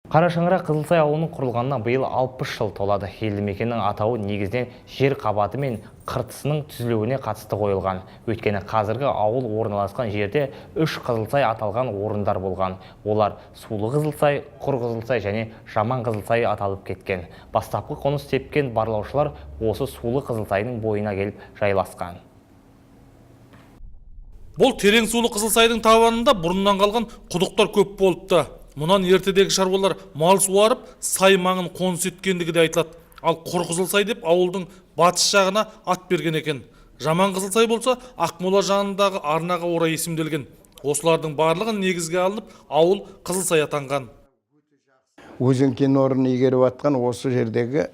Қара шаңырақ Қызылсай ауылының құрылғанына биыл 60 жыл толады. Елді мекеннің атауы негізінен жер қабаты мен қыртысының түзілуіне қатысты қойылған. Өйткені қазіргі ауыл орналасқан жерде үш Қызылсай аталған орындар болған. Олар Сулы Қызылсай, Құр Қызылсай және Жаман Қызылсай аталып кеткен. Бастапқы қоныс тепкен барлаушылар осы Сулы Қызылсайдың бойына келіп жайласқан. Бұл терең сулы Қызылсайдың табанында бұрыннан қалған құдықтар көп болыпты. Мұнан ертедегі шаруалар мал суарып, сай маңын қоныс еткендігі де айтылады. Ал Құр Қызылсай деп ауылдың батыс жағына ат берген екен. Жаман Қызылсай болса, Ақмола жанындағы арнаға орай есімделген. Осылардың барлығы негізге алынып, ауыл Қызылсай атанған. Өзен кен орнын игеріп жатқан осы жердегі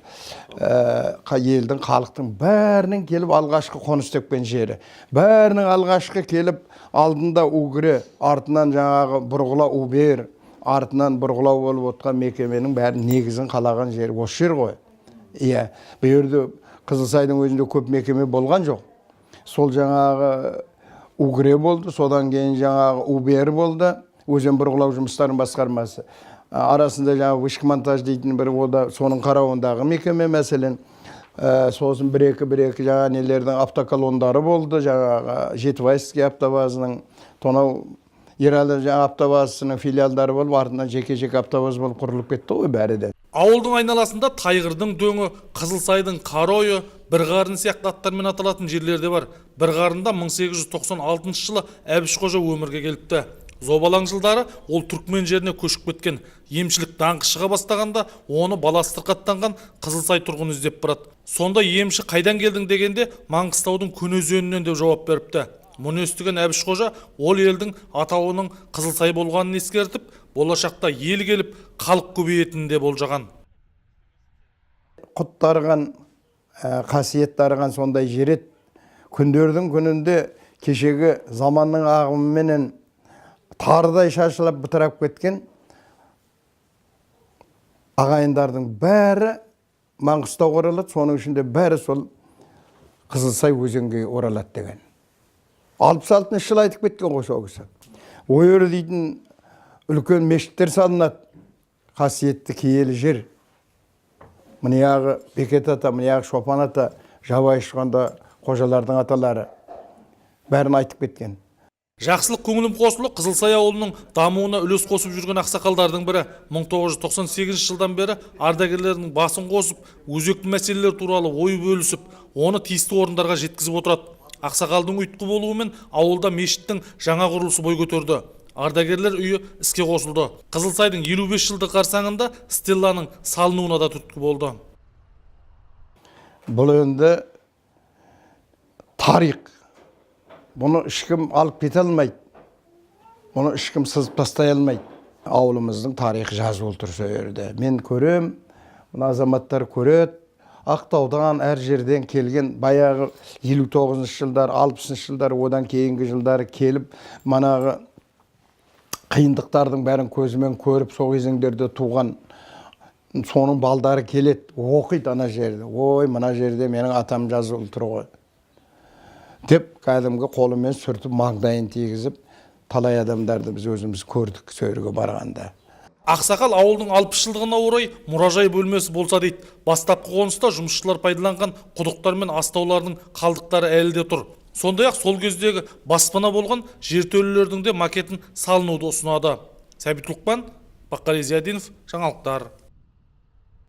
елдің, халықтың бәрінің келіп алғашқы қоныс тепкен жері, бәрінің алғашқы келіп алдында Угре, артынан жаңағы бұрғылау Убер, артынан бұрғылау болып отқан мекеменің бәрі негізін қалаған жері осы жер ғой. Иә, бұл жерде, Қызылсайдың өзінде көп мекеме болған жоқ. Сол жаңағы Угре болды, содан кейін жаңағы Убер болды, өзен бұрғылау жұмыстарының басқармасы. Арасында жаңағы вышкомонтаж дейтін бір, ол да соның қарауындағы мекеме, мәселен. Сосын бір екі жаңа нелердің автоколондары болды, жаңағы Жетібайский автобазының, тонау Ералы жаңа автобазасының филиалдары болып, артынан жеке жеке автобаз болып құрылып кетті ғой бәрі де. Ауылдың айналасында Тайғырдың дөңі, Қызылсайдың қара ойы, Бір қарын сияқты аттармен аталатын жерлер де бар. Бір қарында 1896 жылы Әбіш қожа өмірге келіпті. Зобалаң жылдары ол түркмен жеріне көшіп кеткен. Емшілік даңқы шыға бастағанда, оны баласы сырқаттанған Қызылсай тұрғыны іздеп барады. Сонда емші қайдан келдің дегенде, Маңғыстаудың Көне өзенінен деп жауап беріпті. Мұны естіген Әбіш қожа ол елдің атауының Қызылсай болғанын ескертіп, болашақта ел келіп, халық көбейетінін де болжаған. Құт дарыған, қасиет дарыған сондай жер еді. Күндердің күнінде кешегі заманның ағымыменен тарыдай шашылып, бытырап кеткен ағайындардың бәрі Маңғыстауға оралады, соның ішінде бәрі сол Қызылсай өзенге оралады деген. 66-жылы айтып кеткен ғой сол кісі. Ол дейтін үлкен мешіттер салынады, қасиетті киелі жер. Мына Бекет ата, мына Шопан ата, жабайы ұшқанда қожалардың аталары, бәрін айтып кеткен. Жақсылық Көңілім Қосұлы Қызылсай ауылының дамуына үлес қосып жүрген ақсақалдардың бірі. 1998 жылдан бері ардагерлердің басын қосып, өзекті мәселелер туралы ой бөлісіп, оны тиісті орындарға жеткізіп отырады. Ақсақалдың ұйытқы болуымен ауылда мешіттің жаңа құрылысы бой көтерді. Ардагерлер үйі іске қосылды. Қызылсайдың 55 жылдық қарсаңында стелланың салынуына да түрткі болды. Бұл енді тарих. Бұны ешкім алып кете алмайды. Бұны ешкім сызып тастай алмайды. Ауылымыздың тарихы жазулы тұр сол жерде. Мен көрем, мына азаматтар көреді. Ақтаудан, әр жерден келген баяғы 59-жылдар, 60-жылдар, одан кейінгі жылдары келіп, манағы қиындықтардың бәрін көзімен көріп, сол кезеңдерде туған соның балдары келеді, оқиды ана жерде. «Ой, мына жерде менің атам жазулы тұр ғой», – деп кәдімгі қолымен сүртіп, маңдайын тигізіп, талай адамдарды біз өзіміз көрдік сол жерге барғанда. Ақсақал ауылдың 60 жылдығына орай мұражай бөлмесі болса дейді. Бастапқы қоныста жұмысшылар пайдаланған құдықтар мен астаулардың қалдықтары әлі де тұр. Сондай ақ сол кездегі баспана болған жертөлелердің де макетін салынуды ұсынады. Сәбит Лұқпан, Баққали Зиядинов, жаңалықтар.